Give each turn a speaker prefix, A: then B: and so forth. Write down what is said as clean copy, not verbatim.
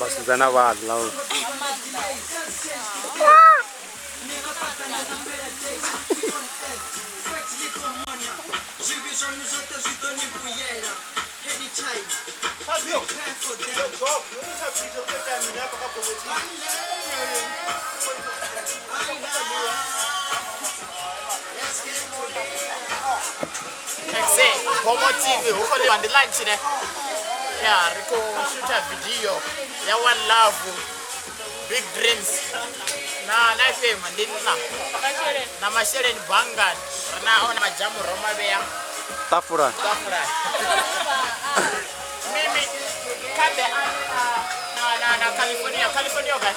A: Vhasidzana vha ḽa.
B: Xe Gomo TV hu khou ḽiwa ndi lunch ne ya ri khou shutha video ya One Love Big Dreams na na FM ndi nna na masheleni banngani ri na ona majamu ro mavhea
A: Ṱafulani.
B: Ṱafulani. Mimi kha ḓe na na na California California okay.